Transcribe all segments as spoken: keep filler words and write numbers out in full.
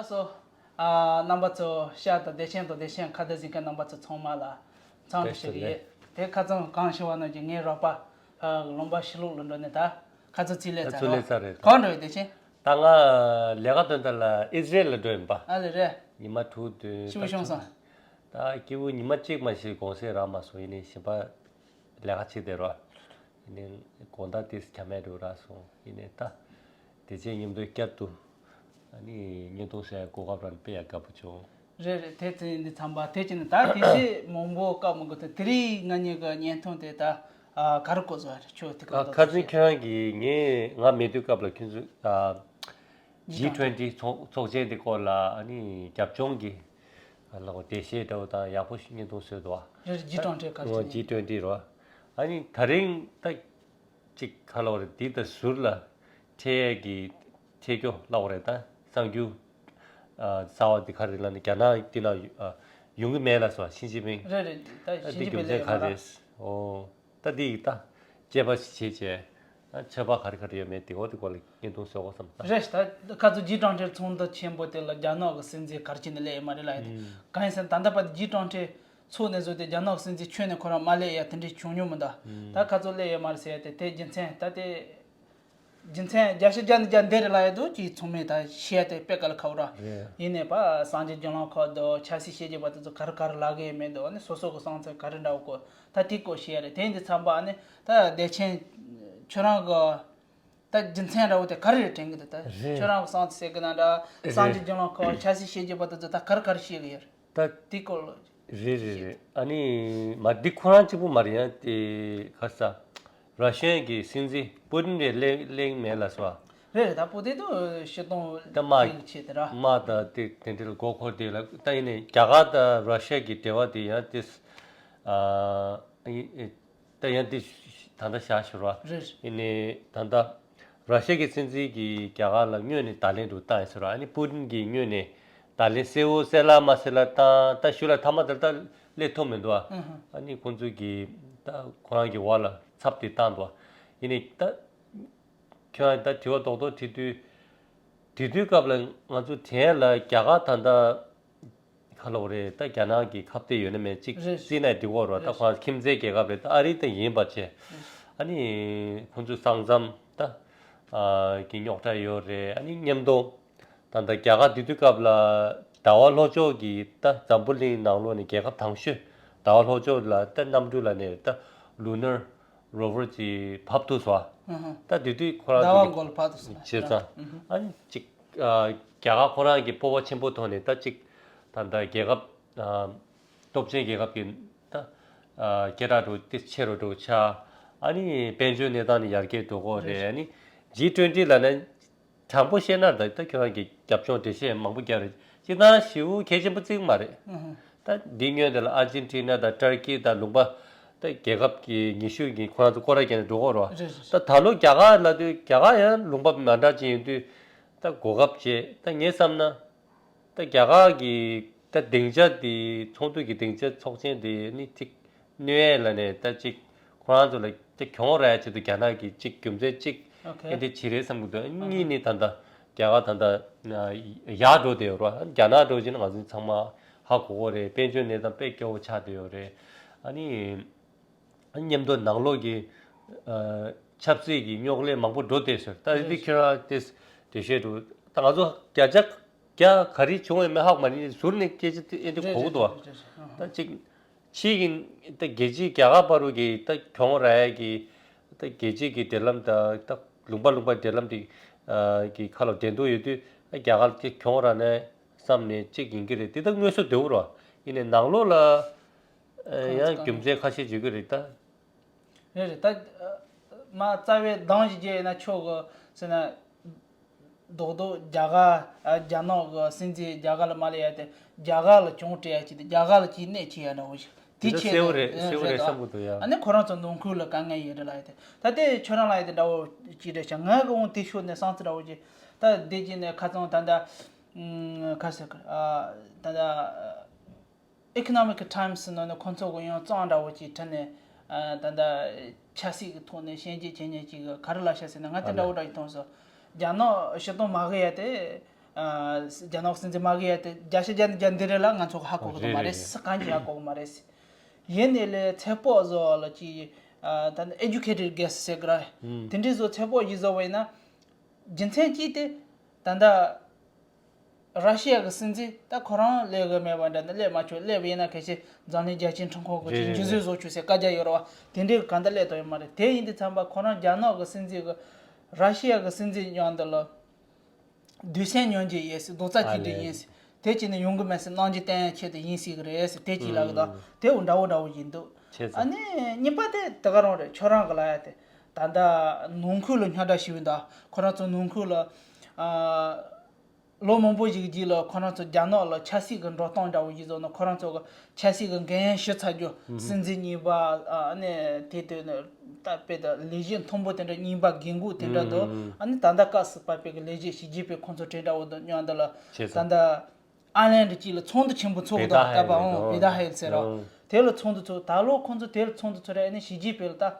ཚོ། ཨ། རྣམ་པ་ཚོ་ཤར་དང་བདེ་ཆེན་དང་བདེ་ཆེན་ཁ་བརྡ་གཟིགས་མཁན་རྣམ་པ་ཚོ་ཚང་མ་ལ་འཚམས་འདྲི་ཞུ་གི་ཡོད། དེ་ཁ་སང་གང་ཞུ་བ་ནང་བཞིན་ངའི་རོགས་པ་ཨ། ལུང་པ་ཕྱི་ལོགས་ལ་འགྲོ་ནས། ད་ཁ་སང་ཚེ་ལས་ད་ཚར་ཚེ་ལས་ཚར་རེད། གང་འགྲོ་ཡོད་བདེ་ཆེན། ད་ང་ལས་ཀ་དོན་དག་ལ་ཨི་ཟི་རེལ་ལ་འགྲོ་ཡིན་པ། ཨ་ལེ་རེད། ཉི་མ་དྲུག་བདུན། ཞིམ་པོ་བྱུང་སོང་། ད་སྐྱིད་པོ་ཉི་མ་གཅིག་མ་ཞིག་གུང་སེང་རག་མ་སོང་། ཡིན་ནའི་གཞན་པ་ལས་ཀ་བྱེད་བསྡད་རོགས། ཡིན་ནའི་དགོང་དག་ཏིས་ཁྱ་མེད་འགྲོ་རག་སོང་། ཡིན་ནའི་ད་དེ་རྗེས་མཉམ་དུ་བསྐྱར་དུ་ཨ་ནི་བརྙན་ཐུང་བཟོ་ཡ་གོ་སྐབས་རག་ནས་དཔེ་ཡག་དགའ་པོ་བྱུང་། རེད་རེད། དེ་ཚེ་འདི་ཚང་པ་དེ་ཅི་ནི་ད་དེ་ཚེ་མང་པོ་བཀག་མི་དགོས་ཏེ། དེ་རིང་ང་གཉིས་ཀྱི་བརྙན་ཐུང་དེ་ད་ཨ་ག་རེ་བཀོད་བཟོ་ཡ་རེད། ཁྱོད་དེ་ག་ཨ་རེ་ཁ་སང་བཟོ་ཁྱོད་རང་གིས་ངས་ང་མེད་དུས་སྐབས་ལ་ཁྱོད་ཚོ་ཨ། ཇི་ཊུ་ཝེན་ཊི་ཚོགས་ཚོགས་ཆེན་དེ་སྐོར་ལ་ཨ་ནི་རྒྱབ་ལྗོངས་ཀྱི་ལ་འགྲེལ་བཤད་འདྲ་བོ་དང་ཡག་པོ་ཞིག་བརྙན་ཐུང་བཟོས་འདུག་བ། རེད། ཇི་ཊུ་ཝེན་ཊི་ག་རེ། ཇི་ཊུ་ཝེན་ཊི་རོ། ཨ་ནི་ད་རིང་ད་ཅིག་ག་ལབ་རེད། འདི་ད་ཟུར་ལ་འཕྲད་ཡས་ཀྱི་འཕྲད་རྒྱུ་ལབ་རེད། ད་གསར་འགྱུར་ཨ་གསར་བ་འདི་ག་རེ་ལབ་ན། རྒྱ་ནག་འདི་ན་ཡོང་གི་མེད་ལབ་སོང་། ཞི་ཅིན་ཕིང་། རེད་རེད། ད་ཨ་ཞི་འདི་ཅིན་ཕིང་རྒྱུ་མཚན་ག་རེ་རེད། ཨོ། ད་འདི་ཡིས་ད་དཔྱད་པ་ཞིག་བྱས་བྱས། ཨ་ཁྱབ་པ་ག་རེ་ག་རེ་ཡོད་མེད་དེ་འོ་དེ་སྐོར་ལ་བརྙན་ཐུང་བཟོ་དགོས་བསམ་ད། རེད། ད་ཁ་ཚོ་ཇི་ཊུ་ཝེན་ཊི་ཚོགས་འདུ་ཆེན་པོ་དེ་ལ་རྒྱ་ནག་གི་སྲིད་འཛིན་ག་རེ་བྱས་ནས་སླེབས་ཡོད་མ་རེད་ལབ་ཡ་དེ། ཨུམ། གང་ཡིན་ཟེར་ན་ད་ལྟ་བར་དུ་ཇི་ཊུ་ཝེན་ཊི་ཚོགས་ནས་བཟུང་སྟེ་རྒྱ་ནག་གི་སྲིད་འཛིན་ཁྱོན་ནས་ཁོ་རང་མ་སླེབས་ཡ་དེ་འདྲ་བྱུང་མྱོང་མི་འདུག་ཨུམ། ད་ཁ་ཚོ་སླེབས་ཡོད་མ་རེད་ཟེར་ཡ་དེ། དེ་རྒྱུ་མཚན་ད་དེ། རྒྱུ་མཚན་བརྒྱ་ཆ་བརྒྱ་ནས་བརྒྱ་འདི་རེད་ལབ་ཡ་འདུག་ཅེས་ཚང་མས་ད་བཤད་དེ་དཔེ་དཀའ་ལས་ཁག་པོ་ར། རེད། ཡིན་ནའི་ཕ་སངས་རྒྱས་རྒྱུན་ལམ་ཁག་དང་ཆབ་སྲིད་ཤེས་བྱེད་པ་དེ་ཚོ་ག་རེ་ག་རེ་ལབ་གི་ཡོད་མེད་དང་། ཨ་ནི་སོ་སོ་གི་བསམ་ཚུལ་ག་རེ་འདྲ་བོ་སྐོར་ད་དེ་སྐོར་བཤད་ཡ་རེད། དེ་འདི་ཚང་པ་ཨ་ནི་ད་བདེ་ཆེན་ཁྱོད་རང་གི་ད་རྒྱུ་མཚན་འདྲ་བོ་དེ་ག་རེ་རེད་དྲན་གི་འདུག་ད་རེད། ཁྱོད་རང་གི་བསམ་ཚུལ་ཟེར་གི་ན་འདྲ། རེད། སངས་རྒྱས་རྒྱུན་ལམ་ཁག་ཆབ་སྲིད་ཤེས་བྱེད་པ་དེ་ཚོ་ད་ག་རེ་ག་རེ་བཤད་གི་ཡོད་རེད། ད་དེ་སྐོར་ལ། རེད་རེད་རེད། ཨ་ནི་མ་འདི་ཁོ་རང་གཅིག་པུ་མ་རེད། ཡང་དེ་ག་ས་ར་ཤི་ཡ་གི་སྲིད་འཛིན་པུ་ཏིན་རེད། གླེང་གླེང་མེད་ལ་སོ། རེད་རེད། ད་པུ་ཏིན་དུ་ཤི་སྟོང་ད་དམག་གི་ཆེད་དེ་ར། དམག་ད་དེ་དེ་འདྲ་ལ་མགོ་འཁོར་དེ་ལ། ད་ཡིན་ནའི་རྒྱ་གར་དང་ར་ཤི་ཡ་གི་འབྲེལ་བ་དེ་ཡང་དེ་ཨ། ད་ཡང་དེ་ད་ལྟ་བཞག་ཞུ་ར། རེད། ཡིན་ནའི་ད་ལྟ་ར་ཤི་ཡ་གི་སྲིད་འཛིན་གྱིས་རྒྱ་གར་ལ་སྔོན་ནས་བརྡ་ལན་འདྲ་བཏང་ཡོད་ཟེར་ར། ཨ་ནི་པུ་ཏིན་གྱིས་སྔོན་ནས་བརྡ་ལན་གསལ་བོ་གསལ་ལ་མ་གསལ་ལ་བཏང་། ད་གཞུག་ལ་མཐའ་མ་དེར་ད་སླེབས་ཐུབ་མི་འདུག་ཨ། ཨ་ནི་ཁོང་ཚོས་ཀྱིས་ད་ཁོ་རང་གི་འོག་ལ་ཚབ་དེ་བཏང་འདུག་ཡིན་ནའི་ད་ཁྱོད་རང་ད་དྲི་བ་རྡོག་རྡོག་དྲི་དུས། དེ་དུས་སྐབས་ལ་ང་ཚོ་དེ་ལ་རྒྱ་གར་ད་ལྟ་ག་ལབ་རེད། ད་རྒྱ་ནག་གི་ཁ་གཏད་ཡོད་ན་མེད་ཅིག་རེད། རྩིས་ནས་འགྲིག་གོ་ར། ད་རེད། ཁོང་ཁྱིམ་མཚེས་རྒྱལ་ཁབ་རེད། ད་ཨ་རི་ད་ཡིན་པ་བྱས། རེད། ཨ་ནི་ཁོང་ཚོ་ས་མཚམས་ད་ཨ་གི་རྙོག་དྲ་ཡོད་རེད། ཨ་ནི་མཉམ་དུ་ད་ལྟ་རྒྱ་གར་དེ་དུས་སྐབས་ལ་ཟླ་བ་ལྷོ་ཕྱོགས་ཀྱི་ད་འཛམ་བུ་གླིང་ནང་ལོགས་ནས་རྒྱལ་ཁབ་དང་ཤོས། ཟླ་བ་ལྷོ་ཕྱོགས་ལ་ད་གནམ་གྲུ་ལ་ནས་ད་ལུ་ནར་རོ་ཝར་ཅིག་བབས་ཐུབ་སོང་། ཨ་ཧ། ད་དེ་དུས་ཁོ་རང་ཟླ་བ་ཚོ་མགོ་ལ་བབས་ཐུབ་སོང་། བྱས་ཙང་། ཨ་ཧ། ཨ་ནི་ཅིག་ཨ་རྒྱ་གར་ཁོ་རང་གི་སྤོབས་པ་ཆེན་པོ་ཐོག་ནས་ད་ཅིག་ད་ལྟ་རྒྱལ་ཁབ་ཨ་སྟོབས་ཆེན་རྒྱལ་ཁབ་ཀྱི་ད་ཨ་སྐད་གྲགས་འགྲོ་དེ་ཆེ་རུ་འགྲོ་ཆགས། ཨ་ནི་དཔལ་འབྱོར་གནས་སྟངས་ནི་ཡར་རྒྱས་འགྲོ་གོ་རེད། རེད། ཨ་ནི་ཇི་ཊུ་ཝེན་ཊི་ལབ་ན། དྲང་པོ་བཤད་ན་ད་ལྟ་ཁྱོད་རང་གི་རྒྱབ་ལྗོངས་འགྲེལ་བཤད་མང་པོ་རྒྱབ་རེད། སྤྱིར་བཏང་ཞེ་པོ་གལ་ཆེན་པོ་བརྩི་གི་མ་རེད། ཨུ་ཧུ། ད་འདི་སྔོན་དེ་ལ་ཨར་ཇེན་ཊི་ན་དང་ཊར་ཀི་དང་ལུང་པ་ད་རྒྱལ་ཁབ་ཀྱི་ཉི་ཤུ་གི་ཁོ་རང་ཚོ་སྐོར་ར་རྒྱག་ནས་འགྲོ་གི་རེད་བ། རེད་རེད། ད་ད་ལོ་རྒྱ་གར་ལབ་དུས་རྒྱ་གར་ཡང་ལུང་པ་མ་འདྲ་ཅིག་ཡིན་དུས་ད་གོ་སྐབས་བྱས། ད་ངས་བསམ་ན་ད་རྒྱ་གར་གྱི་ད་སྡིངས་ཆ་དེ་ཚོགས་འདུ་གི་སྡིངས་ཆ་ཚོགས་ཆེན་དེ་ནི་ཅིག་གནོད་ཡས་ལ་ནས་ད་ཅིག་ཁོ་རང་ཚོ་ལ་ཅིག་གྱོང་རག་ཡ་ཆེད་དུ་རྒྱ་ནག་གིས་ཅིག་རྒྱུ་མཚན་ཅིག་ཨོ་ཁེ། ཨེ་འདྲ་བྱེད་རེད་བསམ་གྱི་འདུག་གཉིས་ནི་ད་ལྟ་རྒྱ་གར་ད་ལྟ་ཡག་འགྲོ་བསྡད་ཡོད་རེད། རྒྱ་ནག་འགྲོ་བྱས་ན་ང་ཚོ་ཚང་མ་ཧ་གོ་གི་རེད། དཔལ་འབྱོར་གནས་སྟངས་དཔེ་སྐྱོ་བོ་ཆགས་བསྡད་ཡོད་རེད། ཨ་ནི་མཉམ་དུ་ནང་ལོགས་ཀྱི་ཆབ་སྲིད་ཀྱི་རྙོག་གླེང་མང་པོ་འགྲོ་བསྡད་ཟེར། ད་འདི་ཁྱོད་རང་དེ་འགྲེལ་བཤད་འདུག་ད་ང་ཚོ་བརྒྱ་ཆ་བརྒྱ་ག་རེ་བྱུང་ཡོད་མེད་ཧ་གོ་མ་རེད། ཟུར་ནས་སྐད་ཆ་དེ་ཨེ་འདྲ་གོ་གི་འདུག་བ། ད་ཅིག་ཕྱི་གི་ད་རྒྱལ་སྤྱིའི་རྒྱ་གར་བར་དུ་གི་ད་གྱོང་རག་ཡ་གི་ད་རྒྱལ་སྤྱི་གི་འབྲེལ་ལམ་དང་ད་ལུང་པ་ལུང་པ་འབྲེལ་ལམ་དེ་གི་ཁ་ལ་འགྲན་བསྡུར་ཡོད་དུས་རྒྱ་གར་གྱི་གྱོང་རག་ནས་བསམ་ནས་ཅིག་ཡིན་གྱི་རེད། དེ་ད་དངོས་སུ་བསྡད་ཡོད་རེད་བ། ཡིན་ནའི་ནང་ལོགས་ལ་ཡང་རྒྱུ་མཚན་ཁ་ཤས་བརྗོད་ཀྱི་རེད་ད། རེད་རེད། ད་མ་རྩ་བའི་གདངས་ཤིག་རྒྱག་ཡིན་ན་ཆོག་གི་ཟེར་ན། རྡོག་རྡོག་རྒྱ་གར་རྒྱ་ནག་གི་སྲིད་འཛིན་རྒྱ་གར་ལ་མ་སླེབས་ཡ་དེ་རྒྱ་གར་ལ་གྱོང་སྤྲད་ཡ་ཅིག་དང་རྒྱ་གར་ལ་ཅིག་གནོད་བྱེད་ཡ་འདྲ་བོ་ཞིག་དེ་ཆེད་གསལ་བོ་རེད། གསལ་བོ་རེད་བསམ་གྱི་འདུག་ཡ། ཨ་ནི་ཁོ་རང་ཚོ་ནང་ཁུལ་ལ་དཀའ་ངལ་ཡོད་རེད་ལབ་ཡ་དེ། ད་དེ་ཁྱོད་རང་ལ་ཡ་དེ་འདྲ་བོ་ཅིག་རེད་ཤག་ང་གི་འོང་དེ་ཤོད་ནས་བསམ་ཚུལ་འདྲ་བོ་ཅིག་ད་དེ་རྗེས་ནས་ཁ་སང་ད་ལྟ་ཁ་ཟེར་གི་ད་ལྟ། Economic Times ནང་ནས་ཁོང་ཚོ་གི་ཡང་རྩོམ་འདྲ་བོ་ཅིག་བྲིས་ནས་ཨ་ད་ལྟ་ཆབ་སྲིད་ཀྱི་ཐོག་ནས་ཤན་འབྱེད་བྱེད་མཁན་ཅིག་གིས་ག་རེ་ལབ་ཤག་ཟེར་ན། ང་དེ་འདྲ་བོ་འདྲ་ཞིག་མཐོང་སོང་། རྒྱ་ནག་སྤྱི་དོན་མ་དགོས་ཡ་དེ་ རྒྱ་ནག་སྲིད་འཛིན་མ་གི་ཡ་དེ་བརྒྱ་ཆ་བརྒྱ་ནས་བརྒྱ་འདི་རེད་ལ་ང་ཚོ་ཧ་གོ་གི་འདུག་མ་རེད། རེད་རེད། གང་གི་ཧ་གོ་གི་མ་རེད། ཡིན་ནའི་ལས་ཚེ་སྤོག་བཟོ་ལ་ཅི་ད་ནི་educated guess ཟེར་གི་ར། དེ་འདྲའི་བཟོ་ཚེ་སྤོག་ཞིག་བཟོ་བ་ཡིན་ན། རྒྱུ་མཚན་གཅིག་དེ་ད་ལྟ་ར་ཤི་ཡ་གི་སྲིད་འཛིན་ད་ཁོ་རང་སླེབས་གི་མེད་པ་འདྲ་ན་སླེབས་མ་ཆོག་སླེབས་ཡིན་ན་གལ་ཆེ་འཛམ་གླིང་རྒྱལ་སྤྱིའི་ཁྲིམས་ཁང་གི་རེད་ཅིག་རེད་འཇུ་རེད། བཟོ་ཆོག་ཟེར་བཀའ་རྒྱ་ཡོད་ར་བ། དེ་འདྲའི་གང་ལྟར་སླེབས་དོན་ཡོད་མ་རེད། དེ་ཡིན་དུས་ཙམ་པ་ཁོ་རང་རྒྱ་ནག་གི་སྲིད་འཛིན་གི་ར་ཤི་ཡ་གི་སྲིད་འཛིན་མཉམ་དུ་ལ་དུས་སེམས་མཉམ་སྐྱེད་ཡིན་ཟེར། རྡོག་རྩ་གཅིག་སྒྲིལ་ཡིན་ཟེར། དེ་གཅིག་ནི་ཡོང་གི་མེད་ཟེར། གནང་རྒྱུ་བསྟན་ཡ་ཆེད་དུ་ཡིན་སྲིད་གི་རེད་ཟེར། དེ་གཅིག་ལབ་གི་འདུག་དེ་འོ་འདྲ་བོ་འདྲ་བོ་ཡིན་འདུག་ཨ་ནི་གཉིས་པ་དེ་དེ་ག་རང་རེད། ཁྱོད་རང་གི་ལབ་ཡ་དེ་ད་ལྟ་ནང་ཁུལ་ལ་རྙོག་དྲ་ཞིག་ཡོད་འདུག་ཁོ་རང་ཚོ་ནང་ཁུལ་ལ་ཨ། ལོ་མང་པོ་ཞིག་རྗེས་ལ་ཁོ་རང་ཚོ་རྒྱ་ནག་ལ་ཆབ་སྲིད་ཀྱི་འགྲོ་སྟངས་འདྲ་བོ་ཞིག་བཟོ་ན། ཁོ་རང་ཚོ་གི་ཆབ་སྲིད་ཀྱི་འགན་ཞུ་ཚར་རྒྱུ། སྲིད་འཛིན་གཉིས་པ་ཨ་ནི་དེ་དུས་ནི་ད་དཔེ་ད་ལས་བྱེད་མཐོན་པོ་དེ་འདྲ་གཉིས་པ་འགན་འཁུར་དེ་འདྲ་འདུག་ཨ་ནི་ད་ལྟ་སྐབས་སུ་བབས་པའི་གི་ལས་བྱེད་ཞི་ཅིན་ཕིང་ཁོང་ཚོ་གྲས་འདྲ་བོ་འདུག་མཉམ་དུ་ལ་ད་ལྟ་ཨ་ལན་གྱི་དཀྱིལ་ལ་ཚོགས་འདུ་ཆེན་པོ་ཚོགས་འདུག་ད་པ་ཨང་བེ་ད་ཧེ་ཟེར་རོ། དེ་ལ་ཚོགས་འདུ་ཚོགས། ད་ལོ་ཁོང་ཚོ་དེ་ལ་ཚོགས་འདུ་ཚོགས་རེད། ཨ་ནི་ཞི་ཅིན་ཕིང་ལ་ད།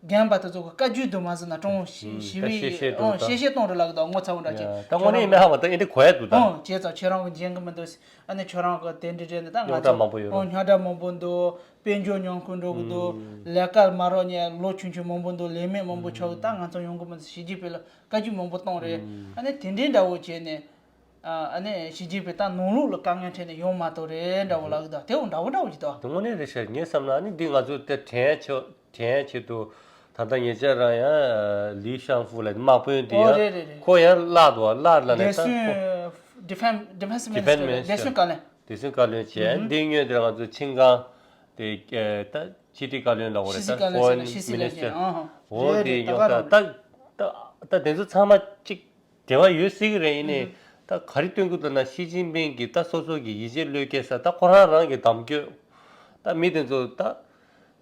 རྒན་པ་དེ་ཚོ་གི་བཀའ་བརྒྱུད་དུ་མ་ཟིན་ན་ཀྲུང་ཞི་ཞི་བའི་ཨང་གཤེ་གཤེ་གཏོང་རེད་ལབ་གི་འདུག་ངོ་ཚ་བོ་འདྲ་ཅིག་ད་དངོས་གནས་ཡིན་ན་ཧ་མ་ད་ཨེ་འདྲ་གོ་ཡ་འདུག་ད། ཨང་བྱས་ཙང་ཁྱོད་རང་གི་འཇན་གི་མི་འདུག་ཨ་ནི་ཁྱོད་རང་གི་དེ་འདྲ་རེད་འདུག་ད་ང་རྙོག་དྲ་ཚོ་མང་པོ་ཡོད་རེད། ཨང་རྙོག་དྲ་མང་པོ་འདུག་དཔལ་འབྱོར་ཉམས་ཁུལ་འགྲོ་གི་འདུག་ལས་ཀ་མ་རག་ནས་ལོ་ཆུང་ཆུང་མང་པོ་འདུག་ལས་མེད་མང་པོ་ཆགས་གི་ད་ང་ཚོ་ཡོང་གི་མི་འདུག་ཞི་ཅིན་ཕིང་ལ་བཀའ་བརྒྱུད་མང་པོ་གཏོང་རེད། ཨ་ནི་དེ་འདྲའི་འདྲ་བོ་བྱས་ནས། ཨ་ནི་ཞི་ཅིན་ཕིང་ད་ནང་ལོགས་ལ་དཀའ་ངལ་འཕྲད་ནས་ཡོང་མ་གཏོགས་རེད་འདྲ་བོ་ལབ་གི་འདུག་དེ་འོ་འདྲ་བོ་འདྲ་བོ་ཅིག་འདུག་དངོས་གནས་རེད་ཤག་ངས་བསམ་ན་ཨ་ནི་འདི་ང་ཚོ་དེ་དྲན་ཆོག་དྲན་ཆེད་དུ་ད་ལྟ་ཉེ་ཆར་རང་ཡང་ལི་ཤང་ཧྥུ་ལ་དམག་དཔོན་དེ་ཨོ་ཡང་རེད་རེད་རེད། ཁོ་ཡང་བརླག་འདུག་བརླག་ལ་ནས་བདེ་ད་སྲུང་ཁོ་ཌི་ཕེན་ཌི་ཕེན་སི་མི་ཌི་ཕེན་ཕེན་སི་ཊར་བདེ་སྲུང་བཀའ་བློན། བདེ་སྲུང་བཀའ་བློན་བྱས་འདི་སྔོན་དེར་ང་ཚོ་ཆིང་ཀང་དེ་ད་ཕྱི་དྲིལ་བཀའ་བློན་ལ་འོ་རེད། ཕྱི་སྲིད་ད་བཀའ་བློན་ཕོ་རེན་ཕྱི་སྲིད་མི་ནི་སི་ཊར་ལས་འོ་དེ་རེད་ད་ཉོག་ག་ད་ད་ད་དེ་ཚོ་ཚང་མ་གཅིག་འབྲེལ་བ་ཡོད་སྲིད་ཀྱི་རེད། ཡིན་ནའི་ད་ག་རེ་སྟོན་གྱི་འདུག་ན་ཞི་ཅིན་ཕིང་གིས་ད་སོ་སོ་གི་ཡིད་ཆེས་བློས་འགེལ་ས་ད་ཁོ་རང་རང་གི་གདམ་སྐྱོད་ད་མི་དེ་ཚོ་ད་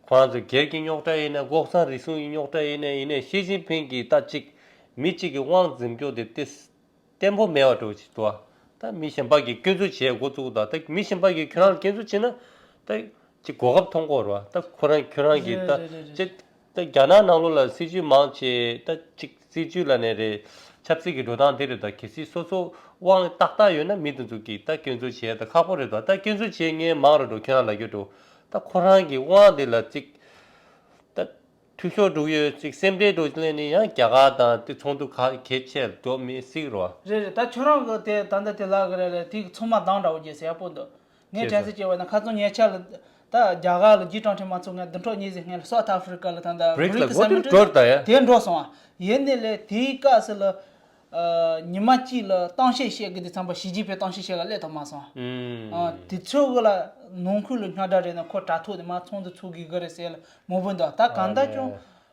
ཁོ་རང་ཚོ་སྒེར་གྱི་རྙོག་དྲ་ཡིན་ན་ཀོག་སང་རེ་ཟུང་གི་རྙོག་དྲ་ཡིན་ན་ཡིན་ནའི་ཞི་ཅིན་ཕིང་གིས་ད་ཅིག་མི་གཅིག་གི་དབང་འཛིན་སྐྱོང་དེ་ཏེ་བརྟན་པོ་མེད་པ་འདྲ་བོ་ཅིག་འདུག་ད་མི་གཞན་པ་གིས་སྐྱོན་འཛུགས་བྱས་འགོ་བཙུགས་ད་ད་མི་གཞན་པ་གིས་ཁྱོད་རང་ལ་སྐྱོན་འཛུགས་བྱས་ན་ད་ཅིག་གོ་སྐབས་མཐོང་གི་རེད་བ། ད་ཁོ་རང་ཁྱོད་རང་གིས་ད་རེད་རེད་རེད་ཅིག་ད་རྒྱ་ནག་ནང་ལོགས་ལ་སྲིད་ཇུས་མང་ཆེ་ད་ཅིག་སྲིད་ཇུས་ལ་ནས་རེད། ཆབ་སྲིད་ཀྱི་འགྲོ་སྟངས་དེ་རེད། ད་གལ་སྲིད་སོ་སོ་དབང་ཏག་ཏག་ཡོད་ན་མི་དེ་ཚོ་གིས་ད་སྐྱོན་འཛུགས་བྱས་ད་ཁག་པོ་རེད་ད། ད་སྐྱོན་འཛུགས་བྱས་ངས་མང་རུ་འགྲོ་ཁྱོད་རང་ལ་རྒྱུ་འགྲོ་ད་ཁོ་རང་གི་དབང་དེ་ལ་ཅིག་ད་འཐུས་ཤོར་འགྲོ་ཡོད་ཅིག་སེམས་ཁྲལ་འགྲོ་ལས་ནི་ཡང་རྒྱ་གར་དང་དེ་ཚོགས་འདུ་ག་གལ་ཆེ་འགྲོ་མི་སྲིད་རོ། རེད་རེད། ད་ཁྱོད་རང་གི་དེ་ད་ལྟ་དེ་ལབ་གི་རེད་རེད། དེ་ཚང་མ་འདང་འདྲ་བོ་བྱས་ཟེར་ཡག་པོ་འདུག་ངས་བྱས་དྲན་གསོ་བྱས་པ་ན་ཁ་སང་ཉེ་ཆར་ལ་ད་རྒྱ་གར་ལ་རྗེས་ཀྲང་ཁྲིན་མ་ཚོགས་ངས་བདུན་ཕྲག་གཉིས་ཙམ་སྔོན་ལ་སའུ་ཐི་ཨ་ཧྥི་རི་ཀ་ལ་ད་ལྟ་བྷི་རིག་སི་ལ་སམ་མིཊ་འགྲོ་རེད་ད་ཡ། དེ་འགྲོ་སོང་བ། ཡིན་ནའི་ལས་དེའི་སྐབས་སུ་ལ་ཉི་མ་གཅིག་ལ་གཏམ་བཤད་བཤད་གི་དེ་ཚང་པ་ཞི་ཅིན་ཕིང་གཏམ་བཤད་བཤད་ག་སླེབས་ཐུབ་མ་སོང་། ཨ་དེ་ཚོ་གི་ལ་ནང་ཁུལ་ལ་རྙོག་དྲ་རེད་ན་ཁོ་དྲ་ཐོག་ནས་མ་ཚོགས་འདུ་ཚོགས་གི་གི་རེད་ཟེར་ལ་མོ་བུ་འདུག་ད་གང་ལྟར་ཀྱང་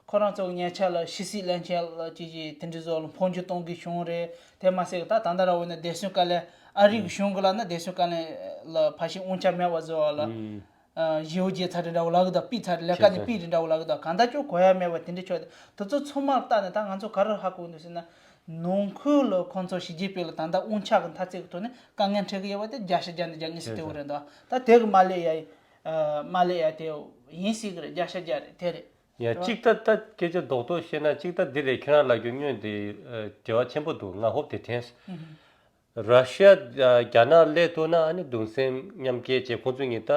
ཁོ་རང་ཚོ་གི་ཉེ་ཆར་ལ་ཕྱི་སྲིད་བློན་ཆེན་ལ་ཅིག་ཅིག་དེ་འདྲ་བཟོ་ལ་འཕོ་འགྱུར་གཏོང་གི་བྱུང་རེད། དེ་མ་ཟད་ད་ད་ལྟ་ར་བོ་ནས་བདེ་སྲུང་བཀའ་བློན་ཨ་རི་གི་གཞུང་གི་ལ་ན་བདེ་སྲུང་བཀའ་བློན་ལ་ཕ་ཤི་དབང་ཆ་མེད་པ་བཟོ་བ་ལ། ཨ་ཞེའུ་རྒྱས་ཚར་རེ་འདྲ་བོ་ལབ་གི་འདུག་ཕུད་ཚར་རེ་ལས་ཀ་ནས་ཕུད་རེ་འདྲ་བོ་ལབ་གི་འདུག་གང་ལྟར་ཅུང་གོ་ཡ་མེད་པ་དེ་འདྲ་ཆོག་དེ་ཚོ་ཚང་མར་བལྟས་ནས་ད་ང་ཚོ་ག་རེ་ཧ་གོ་གི་འདུག་ཟེར་ན། ནང་ཁུལ་ལ་ཁོང་ཚོ་ཞི་ཅིན་ཕིང་ལ་ད་ལྟ་དབང་ཆ་གི་འཐབ་རྩོད་ཀྱི་ཐོག་ནས་དཀའ་ངལ་འཕྲད་གི་ཡོད་པ་དེ་བརྒྱ་ཆ་བརྒྱ་ནས་བརྒྱ་ཉི་ཤུ་དེ་བོ་རེད་འདུག་ད་དེ་གི་མ་སླེབས་ཡ་ཨ་མ་སླེབས་ཡ་དེ་ཡིན་སྲིད་གི་རེད། བརྒྱ་ཆ་བརྒྱ་རེད། དེ་རེད། ཡ་གཅིག་ད་ད་སྐད་ཆ་རྡོག་རྡོག་བཤད་ན་གཅིག་ད་འདི་རེད། ཁྱེད་རང་ལབ་རྒྱུ་སྔོན་དེ་ཨ་འབྲེལ་བ་ཆེན་པོ་འདུག་ང་ཧོབ་དེ་དྲན་སོང་། ར་ཤི་ཡ་རྒྱ་ནག་སླེབས་ཐུབ་ན་ཨ་ནི་གདུང་སེམས་མཉམ་སྐྱེད་བྱས་ཁོང་ཚོ་གཉིས་ད་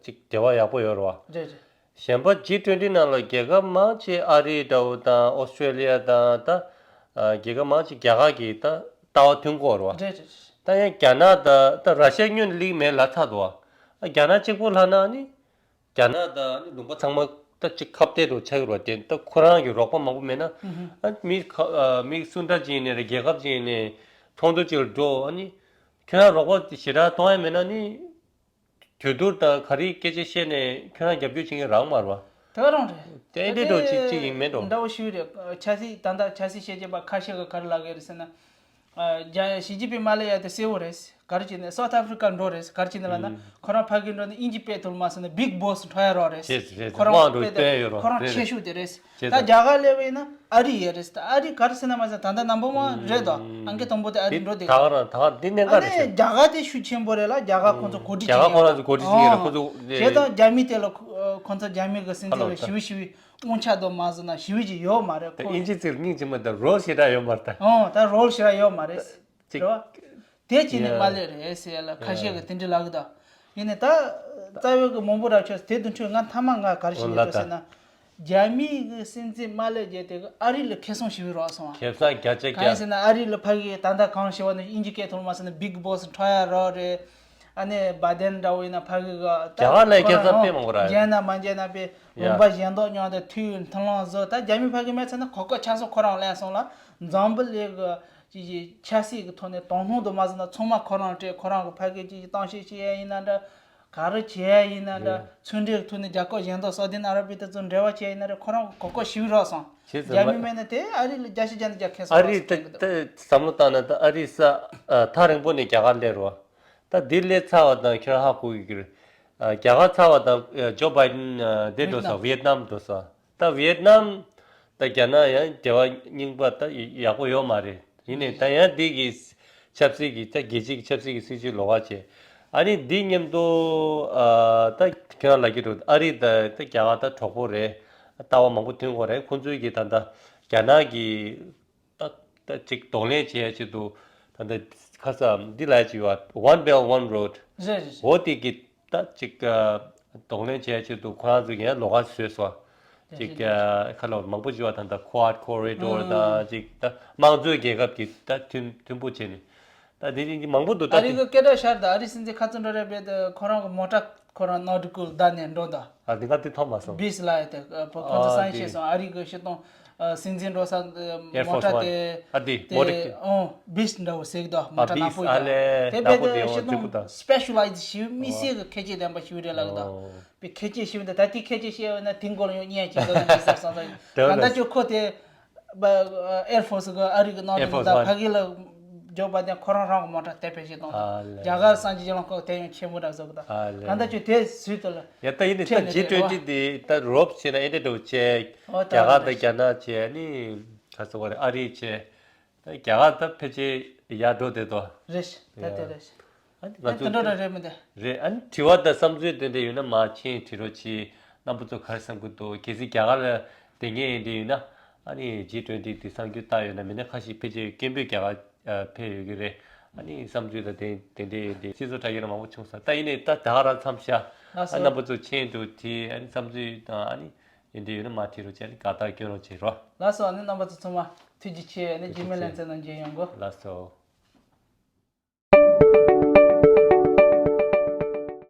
ཅིག་འབྲེལ་བ་ཡག་པོ་ཡོད་རེད་བ། རེད་རེད། གཞན་པ་ཇི་ཊུ་ཝེན་ཊི་ནང་ལ་རྒྱལ་ཁབ་མང་ཆེ་ཨ་རི་འདྲ་བོ་དང་ཨོ་སི་ཀྲེ་ལི་ཡ་དང་ད་རྒྱལ་ཁབ་མང་ཆེ་རྒྱ་གར་གྱི་ད་ལྟ་བ་མཐུན་གོ་རེད་བ། རེད་རེད། ད་ཡང་རྒྱ་ནག་ད་ད་ར་ཤི་ཡ་སྔོན་ལ་སླེབས་མེད་ལབ་ཚར་འདུག་བ། རྒྱ་ནག་གཅིག་པོ་ལབ་ན་ནི། རྒྱ་ནག་དང་ནི་ལུང་པ་ཚང་མ་ད་ཅིག་ཁ་གཏད་དུ་ཆགས་ཡོད་རེད་དེ། ད་ཁོ་རང་གི་རོགས་པ་མང་པོ་མེད་ན་ཨ་མི་ཁ་ཨ་མི་སུ་འདྲ་ཅིག་ཡིན་ནའི་རེད། རྒྱལ་ཁབ་ཅིག་ཡིན་ནའི་ཚོགས་འདུ་ཅིག་ལ་འགྲོ་ཨ་ནི་ཁྱོད་རང་རོགས་པ་ཞེ་དྲག་གཏོང་ཡ་མེད་ན་ནི་གྲོས་བསྡུར་དང་ག་རེ་སྐད་ཆ་བཤད་ནས་ཁྱོད་རང་རྒྱབ་སྐྱོར་བྱེད་མཁན་རག་མ་རེད་བ། དེ་ག་རང་རེད། དེ་འདྲ་འགྲོ་ཅིག་ཅིག་ཡིན་མེད་འགྲོ། འདྲ་བོ་ཞིག་རེད། ཆབ་སྲིད་ད་ལྟ་ཆབ་སྲིད་བཤད་བྱེད་པ་ཁ་ཤས་ཀྱིས་ག་རེ་ལབ་གི་རེད་ཟེར་ན། རྒྱ་ཞི་ཅིན་ཕིང་མ་སླེབས་ཡ་དེ་གསལ་བོ་རེད། ག་རེ་བྱས་ནས་སའུ་ཐི་ཨ་ཧྥི་རི་ཀ་འགྲོ་རེད། ག་རེ་བྱས་ནས་ལབ་ན་ཁོ་རང་ཕ་གིར་འགྲོ་ནས་དབྱིན་ཇི་དཔེ་ཐུབ་མ་སོང་ནས་བྷིག་བོ་སི་འགྲོ་ཡ་རོགས་རེད། རེད་རེད། ཁོ་རང་དཔེ་དེ་ཁོ་རང་ཆེ་ཤོས་དེ་རེད། ད་རྒྱ་གར་སླེབས་པ་ཡིན་ན་ཨ་རི་ཡོད་རེད། ད་ཨ་རི་ག་རེ་ཟེར་ན་མ་ཟད་ད་ལྟ་ནམ་བར་ཝན་རེད་དོ། ཨང་ཀི་དང་པོ་དེ་ཨ་རི་འགྲོ་བསྡད་ད་ག་རང་ད་ག་འདི་གནད་འགག་རེད་ཟེར། རྒྱ་གར་དེ་ཤུགས་ཆེན་པོ་རེད་ལ་རྒྱ་གར་ཁོང་ཚོ་གོ་སྒྲིག་བྱེད་ཀྱི་ཡོད་རེད། ཁོང་ཚོ་བྱས་ཙང་རྒྱ་མི་དེ་ལ་ཁོང་ཚོ་རྒྱ་མི་གི་སྲིད་འཛིན་ལ་ཞི་བའི་ཞི་བའི་དབང་ཆ་དང་མ་ཟེར་ན་ཞི་བའི་ཅིག་ཡོད་མ་རེད་ཁོང་། དབྱིན་ཇི་ཚིག་སྙིང་རྗེ་མ་ད་རོལ་ཞེ་དྲག་ཡོད་མ་རེད་ད། ཨོ་ད་རོལ་ཞེ་དྲག་ཡོད་མ་རེད། རེད་བ། དེ་བྱས་ནས་མ་སླེབས་རེད་ཟེར་ཡ་ལ་ཁ་ཤས་ཀྱིས་དེ་འདྲ་ལབ་གི་འདུག་ཡིན་ནའི་ད་རྩ་བའི་གི་མང་པོ་རབ་ཆགས་དེ་དུས་འཕྲོས་ང་མཐའ་མ་ང་ག་རེ་ཞིག་ལབ་འདུག་ཟེར་ན། རྒྱ་མིའི་གི་སྲིད་འཛིན་མ་སླེབས་རྗེས་དེ་གི་ཨ་རི་ལ་ཁེ་བཟང་ཞེ་པོ་རག་སོང་བ། ཁེ་བཟང་བརྒྱ་ཆ་བརྒྱ། གང་ཡིན་ཟེར་ན་ཨ་རི་ལ་ཕ་གི་ད་ལྟ་གང་ཞེས་པ་ནི་དབྱིན་ཇི་སྐད་ཐོག་མ་ཟེར་ན་Big Boss འཕྲོག་ཡ་རོགས་རེད། ཨ་ནི་བ་དན་འདྲ་བོ་ཡིན་ན་ཕ་གི་གི་རྒྱ་གར་ལ་ཁེ་བཟང་དཔེ་མང་པོ་རག་མཇལ་ན་མ་མཇལ་ན་པའི་ཡ། ལུང་པ་གཞན་དག་མཉམ་དུ་ཐུག་མཐུན་ལམ་བཟོ། ད་རྒྱ་མི་ཕ་གི་མེད་ཚེ་ན་གོ་སྐབས་ཆགས་སོང་ཁོ་རང་ལེན་སོང་ལ། འཛམ་བུ་གླིང་གི་ཅི་ཅི་ཆབ་སྲིད་ཀྱི་ཐོག་ནས་དོ་སྣང་དུ་མ་ཟིན་ན་ཚང་མ་ཁོ་རང་སྤྲད། ཁོ་རང་གི་ཕ་གི་ཅི་ཅི་གཏམ་བཤད་བྱེད་ཡ་ཡིན་ན་འདྲ། ག་རེ་བྱེད་ཡ་ཡིན་ན་འདྲ། རེད། ཚོང་འབྲེལ་གྱི་ཐོག་ནས་རྒྱལ་ཁབ་གཞན་དག་སའུ་དི་ཨ་ར་བི་དེ་ཚོ་འབྲེལ་བ་བྱེད་ཡ་ཡིན་ན་འདྲ། ཁོ་རང་གི་གོ་སྐབས་ཞེ་པོ་རག་སོང་། བྱས་ཙང་རྒྱ་མི་མེད་ན་དེ་ཨ་རི་ལ་བརྒྱ་ཆ་བརྒྱ་ནས་བརྒྱ་ཁེ་བཟང་ཨ་རི་རག་སོང་ད་ད་བསམ་བློ་བཏང་ན་ད་ཨ་རི་ས་ཨ་ཐག་རིང་པོ་ནས་རྒྱ་གར་སླེབས་རོགས། ད་འདི་སླེབས་ཚར་བ་དང་ཁྱེད་རང་ཧ་གོ་གི་རེད། ཨ་རྒྱ་གར་ཚར་བ་དང་ཨ་ཇོ་བྷའི་ཌེན་ཨ་འདི་འགྲོ་ས་ཝི་ཡེད་ནམ་འགྲོ་ས། ད་ཝི་ཡེད་ནམ་དང་རྒྱ་ནག་ཡང་འབྲེལ་བ་རྙིང་པ་ད་ཡག་པོ་ཡོད་མ་རེད། ཡིན་ནའི་ད་ཡང་འདི་གི་ཆབ་སྲིད་ཀྱི་ད་རྒྱལ་སྤྱིའི་ཆབ་སྲིད་ཀྱི་སྲིད་ཇུས་ལོགས་ཀ་བྱས། ཨ་ནི་འདི་མཉམ་དུ་ཨ་ད་ཁྱེད་རང་ལབ་ཀྱི་འདུག་ཨ་རི་ད་ད་རྒྱ་གར་ད་གྲོགས་པོ་རེད། ལྟ་བ་མང་པོ་མཐུན་དགོས་རེད། ཁོང་ཚོའི་གི་ད་ད་རྒྱ་ནག་གི་ད་ད་ཅིག་གདོང་ལེན་བྱེད་ཡ་ཆེད་དུ་ད་ལྟ་ཁ་ས་འདི་ལ་ཅིག་ཡོད་One Belt One Road། རེད་རེད་རེད། འོ་དེ་གི་ད་ཅིག་གདོང་ལེན་བྱེད་ཡ་ཆེད་དུ་ཁོ་རང་ཚོ་གིས་ཡང་ལོགས་ཀ་བཟོས་སོང་། རེད་ཅིག་རེད་རེད། ཁ་ལོ་མང་པོ་ཅིག་ཡོད་ད་ལྟ་Quad Corridor་དང་ཅིག་ད་དམངས་གཙོའི་རྒྱལ་ཁབ་ཀྱི་ད་མཐུན་མཐུན་པོ་བྱས་ནས་ད་དེ་རིང་གི་མང་པོ་འདུག་ད་ཨ་རི་དེ་གི་སྐད་གྲགས་ཤར་ད་ཨ་རི་སྲིད་འཛིན་ཁ་ཚུར་འགྲོ་རེད་པས་ད་ཁོ་རང་གི་མོ་ཊ་ཁོ་རང་ནོར་ཌི་ཀུལ་བདའ་ནས་འགྲོ་ད། ཨ་འདི་ག་དེ་ཐོག་མ་སོང་། བིས་ལ་ཡ་དེ་ཁོ་ཚོ་ཨ་སང་ཤེས་དེ་སོང་། ཨ་རི་གི་སྤྱི་དོན་ཨ་སྲིད་འཛིན་འགྲོ་ས་Air Force One་མོ་ཊ་དེ་ཨ་དེ་དེ་མོ་ཊ་ཨོ་བིས་འདྲ་བོ་ཟེར་གི་འདུག་མོ་ཊ་ནག་པོ་ཡ་ཨ་ལས་དེ་ནག་པོ་དཔེ་དེ་དེ་ཨོ་སྤྱི་དོན་འཛིན་པོ་དང་སྤེ་ཤལ་ལའི་ཛི་ཞིག་དམིགས་བསལ་གི་ཁྱད་ཆོས་ལྡན་པ་ཞིག་རེད་ལབ་གི་འདུག་ཨོ་པའི་ཁྱད་ཆོས་ཞིག་འདུག་ད་དེ་ཁྱད་ཆོས་ཤེས་ཡོད་ན་དེ་མགོ་ལ་ཡང་བརྙས་ཅིག་འདུག་ན་མི་ཟེར་སོང་ཙང་ད་ལྟ་ཅོ་ཁོ་དེ་Air Force གི་ཨ་རི་གི་ནང་དུ་Air Force འདུག One ཕ་གི་ལ་ཇོ་བྷའི་ཌེན་ཁོ་རང་རང་གི་མོ་ཊ་དེ་སྤེལ་བྱེད་གཏོང་དང་ཨ་ལས། རྒྱ་གར་སངས་རྒྱས་ལ་ཁོ་དེ་ཡང་ཆེན་པོ་འདྲ་བཟོ་གི་དང་ཨ་ལས། ད་ལྟ་ཁྱོད་དེ་སུས་ལྟ་ལ་ཡ་ད་ཡིན་ནི་ད་ཁྲེལ་ནི་ཇི་རེད་ཊུ་ཝེན་ཊི་བ། དེ་ད་རོབ་བྱས་ན་ཨེ་འདྲ་འགྲོ་བྱས་ཨོ་ད་རྒྱ་གར་ད་རྒྱ་ནག་བྱས་ནི་ག་ཚོད་བ་རེད་ཨ་རི་བྱས་ད་རྒྱ་གར་ད་ཕལ་ཆེར་ཡར་འགྲོ་བསྡད་དོ། རེད་ད་དེ་རེད། ཨ་ནི་ང་ཨ་ཚོ་དེ་འགྲོ་ར་རེད་མི་འདུག་རེད། ཨ་ནི་དྲི་བ་དང་བསམ་ཚུལ་དེ་འདྲ་ཡོད་ན་མ་མཆན་བྲིས་རོགས་གྱིས། རྣམ་པ་ཚོ་ག་རེ་བསམ་གྱི་འདུག་གལ་སྲིད་རྒྱ་གར་ལ་བསྡད་མཁན་ཡིན་དེ་ཡོད་ན་ཨ་ནི་ཇི་ཊུ་ཝེན་ཊི་དེ་གསར་འགྱུར་བལྟ་ཡོད་ན་མིན་ན་ཁ་ཤས་ཕལ་ཆེར་སྐད་འབོད་རྒྱ་གར་ཕེབས་ཡོད་ཀྱི་རེད། ཨ་ནི་བསམ་ཚུལ་དང་དེ་དེ་འདྲ་ཡོད་དེ་སྤྱི་ཚོགས་དྲ་རྒྱ་ལ་མང་པོ་བྱུང་ས་ད་ཡིན་ནའི་ད་ད་ག་རང་མཚམས་བཞག་ལགས་ཨ་སོ། རྣམ་པ་ཚོ་མཆན་དུ་བྲིས་ཨ་ནི་བསམ་ཚུལ་དང་ཨ་ནི་དེ་འདྲ་ཡོད་ན་མ་བྲིས་རོགས་གྱིས། ཨ་ནི་དགའ་རྟགས་སྐྱོན་རོགས་བྱེད་རོགས། ལགས་སོ། ཨ་ནི་རྣམ་པ་ཚོ་ཚང་མ་ཐུགས་རྗེ་ཆེ། ཨ་ནི་ཐུགས་རྗེས་མ་ལན་རྩེ་ནང་མཇལ་ཡོང་གོ་ལགས་སོ།